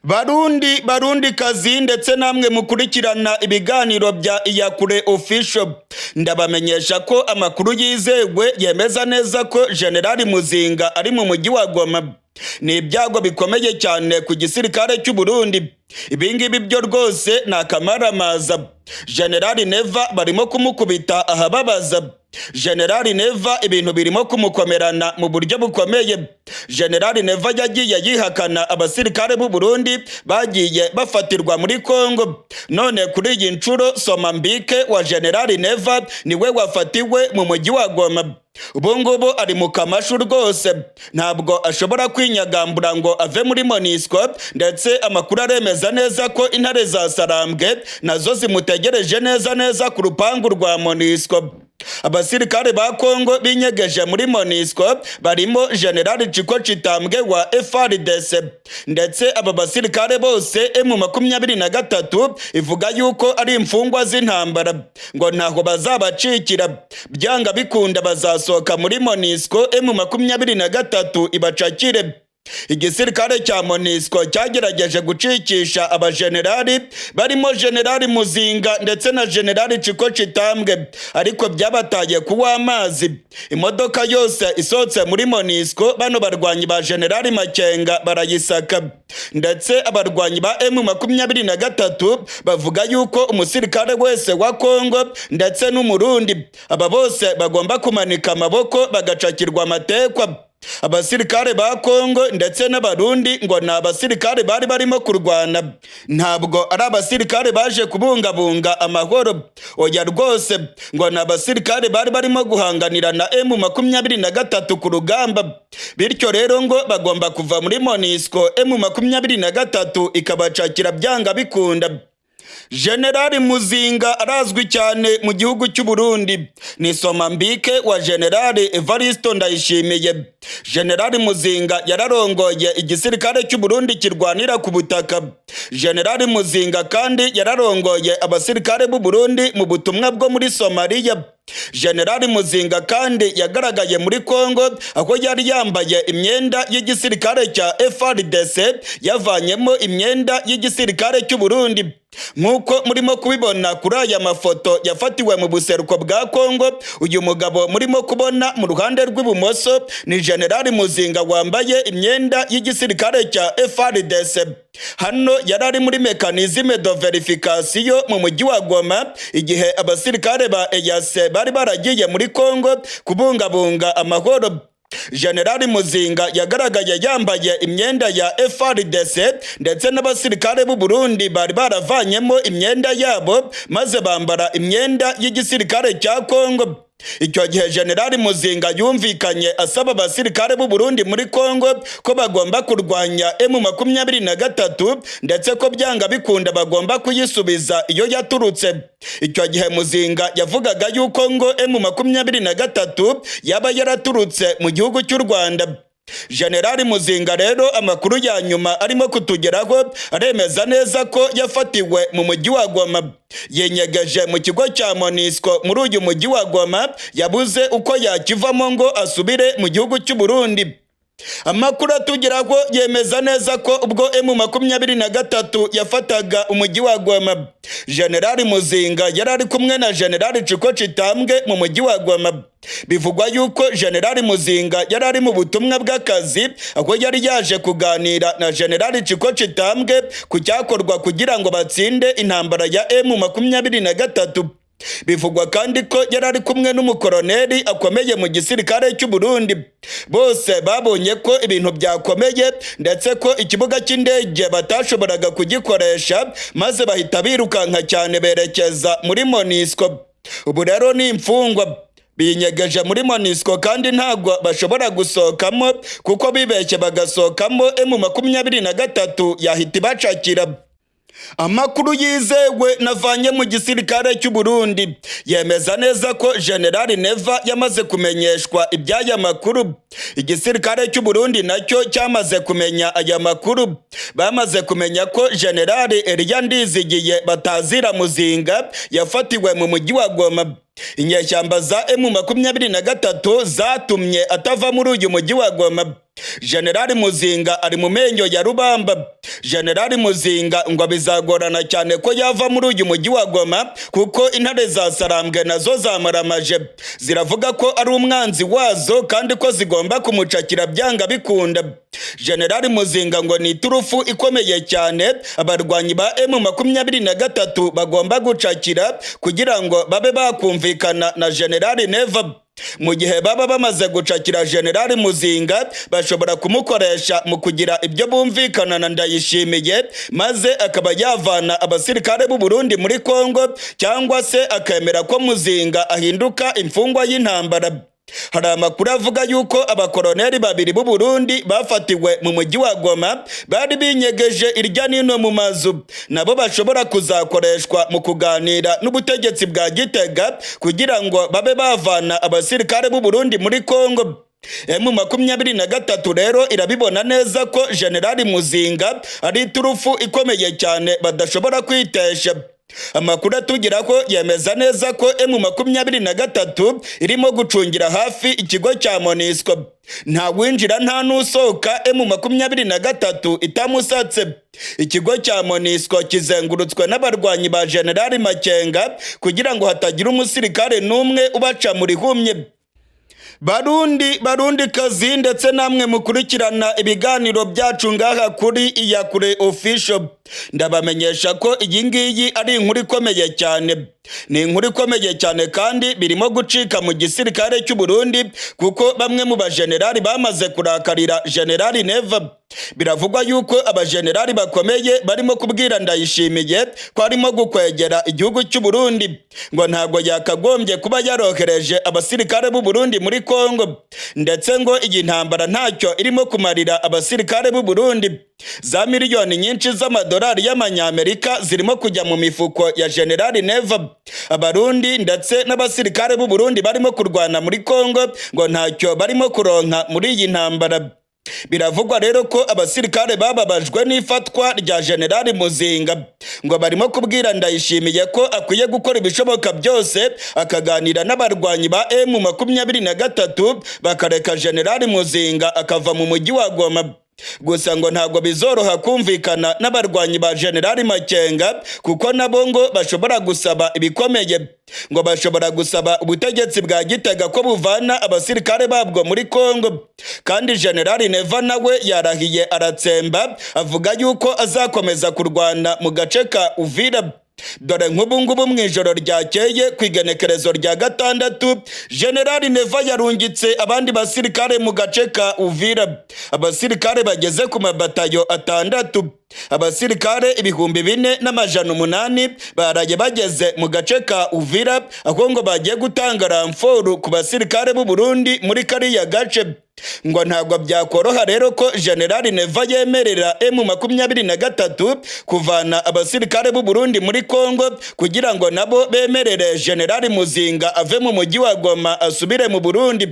Barundi, Barundi kazi, ndetse namwe mukurikirana ibiganiro bya Iyakure Official, ndabamenyesha ko amakuru yizewe yemeza neza ko Generali Muzinga ari mu mujyi wa Goma. Ni ibyago bikomeye cyane ku gisirikare cy'u Burundi. Ibingibi byo rwose ni akamaramaza. Generali Neva barimo kumukubita ahababaza. Generali Neva ibintu birimo kumukomerana mu buryo bukomeye. Generali Neva yagiye yihakana abasirikare b'u Burundi bagiye bafatirwa muri Kongo. None kuri iyi nshuro Somambike wa Generali Neva niwe wafatiwe mu mujyi wa Goma. Ubu ngubu ari mu kamashu rwose, ntabwo ashobora kwinyagambura ngo ave muri MONUSCO, ndetse amakuru aremeza neza ko intare za Sarambwe nazo zimutegereje neza neza ku rupangu rwa MONUSCO. Abasirikare ba Kongo binyegeje muri MONUSCO barimo General Chiko Chitambwe wa FARDC, ndetse aba basirikare bose M23 ivuga yuko ari imfungwa z'intambara, ngo ntaho bazabacikira. Byanga bikunda bazasohoka muri MONUSCO M23 ibacakire. Igisirikare cya MONUSCO cyagerageje gucikisha abajenerali barimo Generali Muzinga ndetse na Generali Chiko Chitambwe, ariko byabataye kuwa amazi. Imodoka yose isohotse muri MONUSCO, bano barwanyi ba Generali Makenga barayisaka, ndetse abarwanyi ba M23 bavuga yuko umusirikare wese wa Kongo ndetse n'Umurundi, aba bose bagomba kumanika amaboko bagacakirwa amatekwa. Abasirikare ba Kongo ndetse n'Abarundi ngo ni abasirikare bari barimo kurwana, ntabwo ari abasirikare baje kubungabunga amahoro. Oya rwose, ngo ni abasirikare bari barimo guhanganira na M23 ku rugamba. Bityo rero ngo bagomba kuva muri MONUSCO, M23 ikabacakira byanga bikunda. Generali Muzinga arazwi cyane mu gihugu cy'u Burundi, ni Somambike wa Generali Evaristo Ndayishimiye. Generali Muzinga yararongoye igisirikare cy'u Burundi kirwanira ku butaka. Generali Muzinga kandi yararongoye abasirikare b'u Burundi mu butumwa bwo muri Somalia. Generali Muzinga kandi yagaragaye muri Kongo aho yari yambaye imyenda y'igisirikare cya FARDC, yavanyemo imyenda y'igisirikare cy'u Burundi. Nk'uko murimo kubibona kuri aya mafoto yafatiwe mu buseruko bwa Kongo, uyu mugabo murimo kubona mu ruhande rw'ibumoso ni Generali Muzinga wambaye imyenda y'igisirikare cya FARDC. Hano yari ari muri mécanisme de vérification mu mujyi wa Goma, igihe abasirikare ba EAC bari baragiye muri Kongo kubungabunga amahoro. Generali Muzinga yagaragaye yambaye imyenda ya FARDC, ndetse n'abasirikare b'u Burundi bari baravanyemo imyenda yabo maze bambara imyenda y'igisirikare cya Kongo. Icyo gihe Generali Muzinga yumvikanye asaba abasirikare b'u Burundi muri Kongo ko bagomba kurwanya M23, ndetse ko byanga bikunda bagomba kuyisubiza iyo yaturutse. Icyo gihe Muzinga yavugaga yuko ngo M23 yaba yaraturutse mu gihugu cy'u Rwanda. Generali Muzinga rero, amakuru ya nyuma arimo kutugeraho aremeza neza ko yafatiwe mu mujyi wa Goma, yenyegeje mu kigo cya MONUSCO muri uyu mujyi wa Goma, yabuze uko yakivamo ngo asubire mu gihugu cy'u Burundi. Amakuru atugeraho yemeza neza ko ubwo M23 yafataga umujyi wa Goma, Generali Muzinga yari ari kumwe na Generali Chiko Chitambwe mu mujyi wa Goma. Bivugwa yuko Generali Muzinga yari ari mu butumwa bw'akazi, aho yari yaje kuganira na Generali Chiko Chitambwe ku cyakorwa kugira ngo batsinde intambara ya M23. Bivugwa kandi ko yari ari kumwe n'umukoroneri akomeye mu gisirikare cy'u Burundi. Bose babonye ko ibintu byakomeye, ndetse ko ikibuga cy'indege batashoboraga kugikoresha, maze bahita birukanka cyane berekeza muri MONUSCO. Ubu rero ni imfungwa binyegeje muri MONUSCO, kandi ntabwo bashobora gusohokamo, kuko bibeshye bagasohokamo M23 yahita ibacakira. Amakuru yizewe navanye mu gisirikare cy'u Burundi yemeza neza ko General Neva yamaze kumenyeshwa iby'aya makuru. Igisirikare cy'u Burundi nacyo cyamaze kumenya aya makuru. Bamaze kumenya ko General Eliya Ndizigiye batazira Muzinga yafatiwe mu mujyi wa Goma. Inyeshyamba za M23 zatumye atava muri uyu mujyi wa Goma. General Muzinga ari mu menyo ya rubamba. General Muzinga ngo bizagorana cyane ko yava muri uyu mujyi wa Goma, kuko intare za Sarambwe nazo zamaramaje, ziravuga ko ari umwanzi wazo kandi ko zigomba kumucakira byanga bikunda. General Muzinga ngo ni iturufu ikomeye cyane abarwanyi ba M23 bagomba gucakira kugira ngo babe bakumvikana na General Neva. Mu gihe baba bamaze gucakira General Muzinga, bashobora kumukoresha mu kugira ibyo bumvikana na Ndayishimiye, maze akaba yavana abasirikare b'u Burundi muri Kongo, cyangwa se akemera ko Muzinga ahinduka imfungwa y'intambara. Hari amakuru avuga yuko abakoroneri babiri b'u Burundi bafatiwe mu mujyi wa Goma bari binyegeje irya nino mu mazu, nabo bashobora kuzakoreshwa mu kuganira n'ubutegetsi bwa Gitega kugira ngo babe bavana abasirikare b'u Burundi muri Kongo. M23 rero irabibona neza ko General Muzinga ari iturufu ikomeye cyane badashobora kwitesha. Amakuru atugeraho yemeza neza ko M23 irimo gucungira hafi ikigo cya MONUSCO. Nta winjira nta n'usohoka M23 itamusatse. Ikigo cya MONUSCO kizengurutswe n'abarwanyi ba General Makenga kugira ngo hatagira umusirikare n'umwe ubaca muri humye. Barundi, Barundi kazi, ndetse namwe mukurikirana ibiganiro byacu ngaha kuri Iyakure Official, ndabamenyesha ko iyi ngiyi ari inkuru ikomeye cyane. Ni inkuru ikomeye cyane kandi birimo gucika mu gisirikare cy'u Burundi, kuko bamwe mu bajenerali bamaze kurakarira Generali Neva. Biravugwa yuko abajenerali bakomeye barimo kubwira Ndayishimiye ko arimo gukwegera igihugu cy'u Burundi, ngo ntabwo yakagombye kuba yarohereje abasirikare b'u Burundi muri Kongo, ndetse ngo iyi ntambara ntacyo irimo kumarira abasirikare b'u Burundi. Za miliyoni nyinshi z'amadolari y'amanyamerika zirimo kujya mu mifuko ya Generali Neva. Abarundi ndetse n'abasirikare b'u Burundi barimo kurwana muri Kongo ngo ntacyo barimo kuronka muri iyi ntambara. Biravugwa rero ko abasirikare bababajwe n'ifatwa rya Generali Muzinga, ngo barimo kubwira Ndayishimiye ko akwiye gukora ibishoboka byose akaganira n'abarwanyi ba M23 bakareka Generali Muzinga akava mu mujyi wa Goma. Gusa ngo ntabwo bizoroha kumvikana n'abarwanyi ba Generali Makenga, kuko nabo ngo bashobora gusaba ibikomeye. Ngo bashobora gusaba ubutegetsi bwa Gitega ko buvana abasirikare babwo muri Kongo, kandi Generali Neva nawe yarahiye aratsemba, avuga yuko azakomeza kurwana mu gace ka Uvira. Dore nk'ubu ngubu mu ijoro ryakeye ku igenekerezo rya 6, Generali Neva yarungitse abandi basirikare mu gace ka Uvira, abasirikare bageze ku mabatayo 6, abasirikare 4800 baraye bageze mu gace ka Uvira, aho ngo bagiye gutanga ramforu ku basirikare b'u Burundi muri kariya gace. Ngo ntabwo byakoroha rero ko Generali Neva yemerera M23 kuvana abasirikare b'u Burundi muri Kongo, kugira ngo nabo bemerere Generali Muzinga ave mu mujyi wa Goma asubire mu Burundi.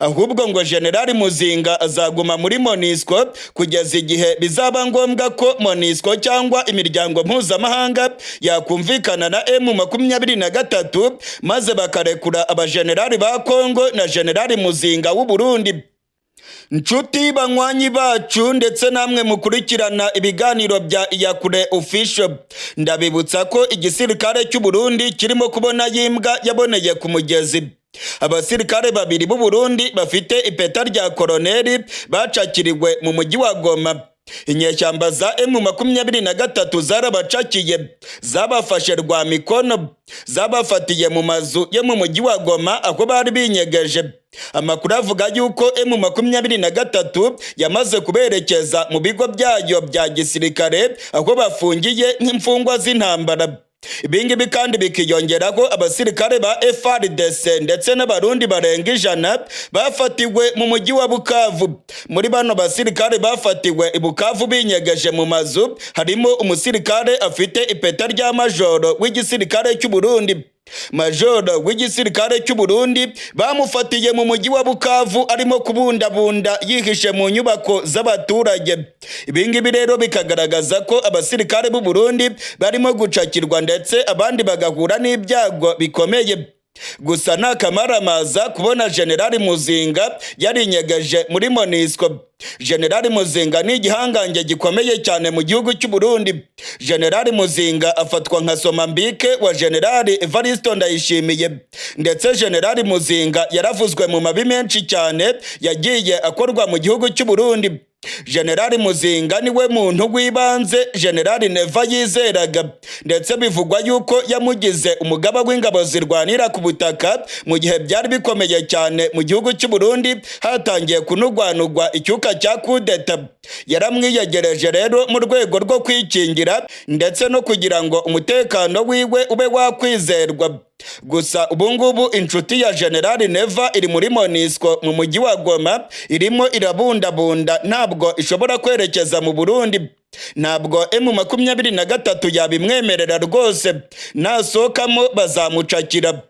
Ahubwo ngo Generali Muzinga azaguma muri MONUSCO kugeza igihe bizaba ngombwa ko MONUSCO cyangwa imiryango mpuzamahanga yakumvikana na M23, maze bakarekura abajenerali ba Kongo na Generali Muzinga w'u Burundi. Nshuti banywanyi bacu ndetse namwe mukurikirana ibiganiro bya Iyakure Official, ndabibutsa ko igisirikare cy'u Burundi kirimo kubona yimbwa yaboneye ku mugezi. Abasirikare babiri b'u Burundi bafite ipeta rya koroneri bacakiriwe mu mujyi wa Goma. Inyeshyamba za M23 zarabacakiye, zabafashe rwa mikono, zabafatiye mu mazu yo mu mujyi wa Goma aho bari binyegeje. Amakuru avuga yuko M23 yamaze kuberekeza mu bigo byayo bya gisirikare aho bafungiye nk'imfungwa z'intambara. Ibingibi kandi bikiyongeraho abasirikare ba FARDC ndetse n'Abarundi barenga 100 bafatiwe mu mujyi wa Bukavu. Muri bano basirikare bafatiwe i Bukavu binyegeje mu mazu harimo umusirikare afite ipeta rya majoro w'igisirikare cy'u Burundi. Majoro w'igisirikare cy'u Burundi bamufatiye mu mujyi wa Bukavu arimo kubundabunda yihishe mu nyubako z'abaturage. Ibingibi rero bikagaragaza ko abasirikare b'u Burundi barimo gucakirwa ndetse abandi bagahura n'ibyago bikomeye. Gusa nta kamaramaza kubona Generali Muzinga yarinyegeje muri MONUSCO. Generali Muzinga ni igihangange gikomeye cyane mu gihugu cy'u Burundi. Generali Muzinga afatwa nka somambike wa Generali Evaristo Ndayishimiye, ndetse Generali Muzinga yaravuzwe mu mabi menshi cyane yagiye akorwa mu gihugu cy'u Burundi. Generali Muzinga niwe muntu w'ibanze Generali Neva yizeraga, ndetse bivugwa yuko yamugize umugaba w'ingabo zirwanira ku butaka mu gihe byari bikomeye cyane mu gihugu cy'u Burundi, hatangiye kunugwanugwa icyuka cya kudeta. Yaramwiyegereje rero mu rwego rwo kwikingira ndetse no kugira ngo umutekano wiwe ube wakwizerwa. Gusa ubungubu inshuti ya Generali Neva iri muri MONUSCO mu mujyi wa Goma, irimo irabundabunda, ntabwo ishobora kwerekeza mu Burundi. Ntabwo M23 yabimwemerera rwose, nasohokamo bazamucakira.